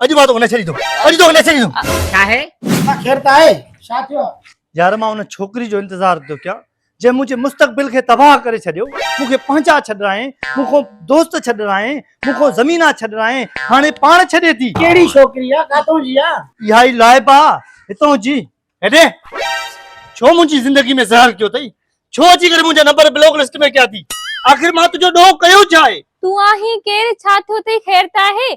اڄ مان توکي نه ڇڏيندم اڄ توکي نه ڇڏيندم. ڇا آهي؟ خير ته آهي ڇا ٿيو آهي؟ يار مان ان ڇوڪري جو انتظار ٿو ڪيان جنهن منهنجي مستقبل کي تباهه ڪري ڇڏيو، مون کي پنهنجا ڇڏرائين، مون کان دوست ڇڏرائين، مون کان زمينا ڇڏرائين، هاڻي پاڻ ڇڏي ٿي. ڪهڙي ڇوڪري آ؟ ڪاٿون جي آ؟ اها ئي لائبه آ هتون جي. هيڏي ڇو منهنجي زندگي ۾ زهر ڪيو اٿئي؟ ڇو اچي ڪري منهنجا نمبر بلاڪ لسٽ ۾ ڪيا ٿي؟ آخر مان تنهنجو ڏوهه ڪيو ڇا آهي؟ تون آهين ڪير؟ ڇا ٿيو اٿئي؟ خير ته آهي؟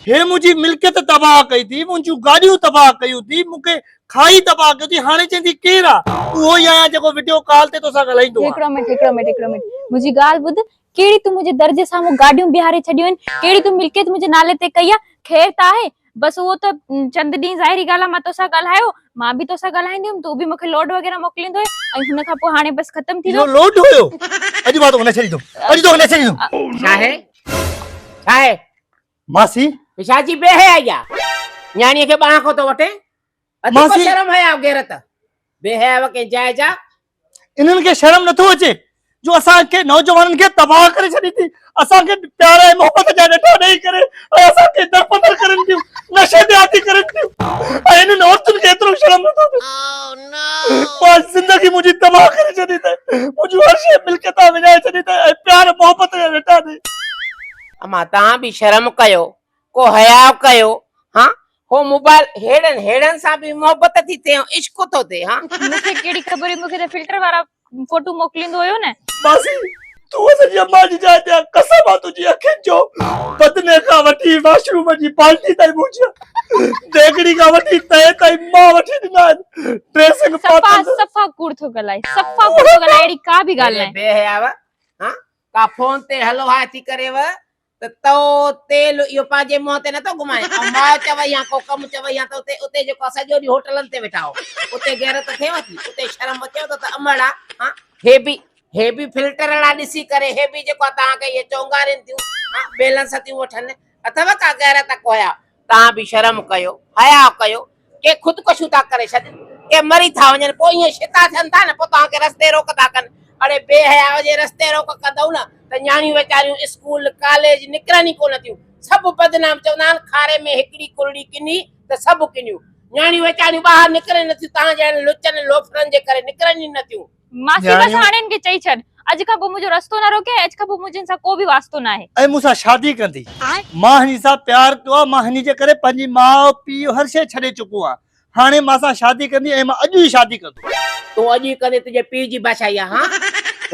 هي منهنجي ملڪيت تباهه ڪئي ٿي، منهنجون گاڏيون تباهه ڪيون ٿي، مون کي کائي تباهه ڪيو ٿي، هاڻي چئين ٿي ڪير آ؟ اهو ئي آهيان جيڪو وڊيو ڪال تي توسان ڳالهائيندو آهيان. هڪڙو منٽ، هڪڙو منٽ، هڪڙو منٽ، منهنجي ڳالهه ٻڌ، ڪهڙي تون منهنجي در جي سامهون گاڏيون بيهاري ڇڏيون آهن، ڪهڙي تون ملڪيت منهنجي نالي تي ڪئي آ، خير ته آهي؟ بس اهو ته چند ڏينهن ظاهري ڳالهه آ مان توسان ڳالهايو، مان به توسان ڳالهائيندي هيم، تون به مون کي لوڊ وغيره موڪليندو هئين ۽ هن کان پوء هاڻي بس ختم ٿي اهو ويو. لوڊ هيو؟ اڄ مان توکي نه ڇڏيندم، اڄ توکي نه ڇڏيندم. ڇا آهي؟ ڇا آهي؟ ماسي. ڇا جي بي حيائي آ؟ نياڻيء کي ٻانهن کان ٿو وٺين؟ اڌ ڪو شرم حياء غيرت بي حياء ڪنهن جاء جا. انهن کي شرم نٿو اچي جو اسان کي نوجوانن کي تباهه ڪري ڇڏي ٿي اسان کي پيار ۽ محبت جا ڏٺا ڏئي ڪري ۽ اسان کي درپدر ڪرن ٿيون نشي تي عادي ڪرن ٿيون ۽ انهن عورتن کي ايترو شرم نٿو اچي مان زندگي منهنجي تباهه ڪري ڇڏي اٿئي منهنجون هر شيء ملڪيتا وڃائي ڇڏي اٿئي ۽ پيار محبت جا ڏٺا ڏئي. امان توهان به شرم ڪيو ڪو حياء ڪيو ها هو موبائل هيڙن هيڙن سان به محبت ٿي ٿئي ۽ عشق ٿو ٿئي ها. مون کي ڪهڙي خبر هئي مون کي ته فلٽر وارا فوٽو موڪليندو هيو نه. ماسي تون اسان جي امان جي جاء تي آ قسم آ تنهنجي اکين جو بدني کان وٺي واش روم جي بالٽي تائين منهنجي ديڳڙي کان وٺي تئي تائين مان وٺي ڏنا آهن ڊريسنگ صفا پاتل. صفا ڪوڙ ٿو ڳالهائي صفا ڪوڙ ٿو ڳالهائي اهڙي ڪا به ڳالهه هيڏي ناهي. بي حيا ها ڪا فون تي هلو هاء ٿي ڪريو ته تئو تيل اهو پنهنجي منهن تي نٿو گهمائين ۽ ماء چوي يا ڪو ڪم چوي يا ته اتي اتي جيڪو آ سڄو ڏينهن هوٽلن تي ويٺا هو اتي غيرت ٿئيو ٿي اتي شرم اچيو ٿو ته امڙ آ ها هي به هي به فلٽر اهڙا ڏسي ڪري هي به جيڪو آ توهان کي اهي چونگارين ٿيون ها بيلنس ٿيون وٺن اٿو ڪا غيرت ڪو حياء توهان به شرم ڪيو حياء ڪيو ڪي خودڪشيون ٿا ڪري ڇڏن، ڪي مري ٿا وڃن، پوء ائين شتا ٿين ٿا نه، پوء توهان کي رستي روڪ ٿا ڪن. اڙي بي حياء جي رستي روڪ ڪندؤ نه ته نياڻيون ويچاريون اسڪول، ڪاليج نڪرن ئي ڪونه ٿيون. سڀ بدنام چوندا آهن کاري ۾ هڪڙي ڪرڙي ڪني ته سڀ ڪنيون. نياڻيون ويچاريون ٻاهر نڪرن نه ٿيون، توهان جهڙن لچن لوفرن جي ڪري نڪرن ئي نه ٿيون. ماسي بس هاڻي هن کي چئي ڇڏ اڄ کان پوء منهنجو رستو نه روڪي ۽ اڄ کان پوء منهنجي هن سان ڪو به واسطو ناهي. ۽ مون سان شادي ڪندي. مان هني سان پيار ڪيو آهي مان هني جي ڪري پنهنجي ماء پيء هر شيء ڇڏي چڪو آهيان هاڻي مان سان شادي ڪندي ۽ مان اڄ ئي شادي ڪندو. تون اڄ ئي ڪندي تنهنجي پيء جي بادشاهي آهي ها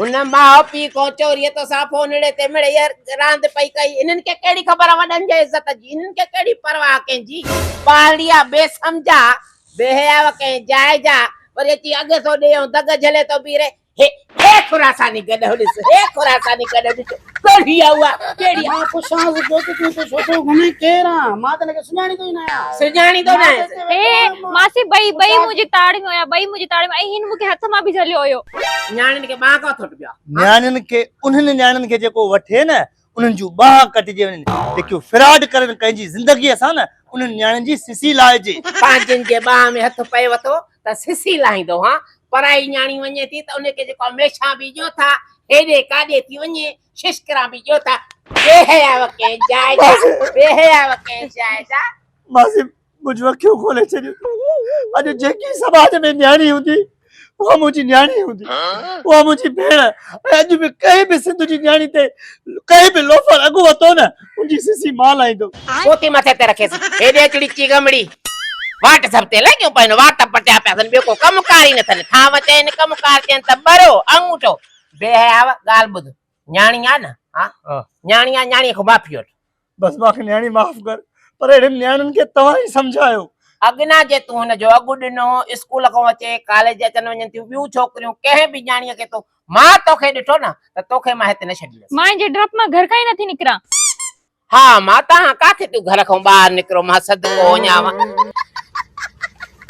هن ماء پيء کان چوريء توسان فونڙي تي مڙئي راند پئي ڪئي هنن کي ڪهڙي خبر وڏن جي عزت جي هنن کي ڪهڙي پرواهه ڪنهن جي ٻارڙي آ بي سمجهه آ بي حياء ڪنهن جاء جا، وري اچي اڳ ٿو ڏي ۽ دڳ جهلي ٿو بيهي رهي. هي هي خراساني گڏهه ڏس، هي خراساني گڏهه ڏس، ڪهڙي آ اها، ڪهڙي آ؟ مان پڇانس پيو ته تون هتي ڇو ٿو گهمين، ڪير آن؟ مان ته هن کي سڃاڻيندو ئي ناهيان. سڃاڻيندو مان ته ناهيس. هتي هي ويٺو آهيان، مان ماسي ٻئي ٻئي پڇان منهنجي تاڙ ۾ هيا، ٻئي منهنجي تاڙ ۾ ۽ هن مون کي هٿ مان به جهليو هيو. نياڻين کي ٻانهن کان ٿو ٽپيو آ. نياڻين کي انهن نياڻين کي جيڪو وٺي نه انهن جون ٻانهن ڪٽجي وڃن، جيڪيون فراڊ ڪرن ڪنهن جي زندگيء سان نه، انهن نياڻين جي سسي لاهجي. پنهنجن جي ٻانهن ۾ هٿ پئي وٿو ته سسي لاهيندو هان، پرائي نياڻي وڃي ٿي ته ان کي جيڪو ميڇان به ڏيو ٿا، هيڏي ڪاڏي ٿي وڃي، ششڪران به ڏيو ٿا، بي حياء ڪنهن جاء جا، بي حياء ڪنهن جاء جا. ماسي منهنجون اکيون کولي ڇڏيون. اڄ جيڪي سماج ۾ نياڻي هوندي اها منهنجي نياڻي هوندي، اها منهنجي ڀيڻ ۽ اڄ به ڪنهن به سنڌ جي نياڻي تي ڪنهن به لوفر اڳ وتو نه ان جي سسي مان لاهيندم. پوتي مٿي تي رکيس، هيڏي اچڙي چيغمڙي، واٽ سڀ تي لڳيون پين، وات پٽيا پيا اٿن، ٻيو ڪو ڪم ڪار ئي نه اٿن، ٿانو چين ڪم ڪار چين ته ٻرو، آڱوٺو، بي حياء ڳالهه ٻڌ، نياڻي آ نه، ها نياڻي آ، نياڻيء کان معافي وٺ. بس مان کي نياڻي معاف ڪر پر اهڙين نياڻين کي توهان ئي سمجهايو. اڳنا جي تون هن جو اڳ ڏنو هو، اسڪول کان اچي ڪاليج اچن وڃن ٿيون ٻيون ڇوڪريون ڪنهن به نياڻيء کي تو مان توکي ڏٺو نه ته توکي مان هتي نه ڇڏيندس. مان هن جي ڊپ مان گهر کان ئي نٿي نڪران. ها مان تان ڪاٿي تون گهر کان ٻاهر نڪرو مان صدقو وڃانء.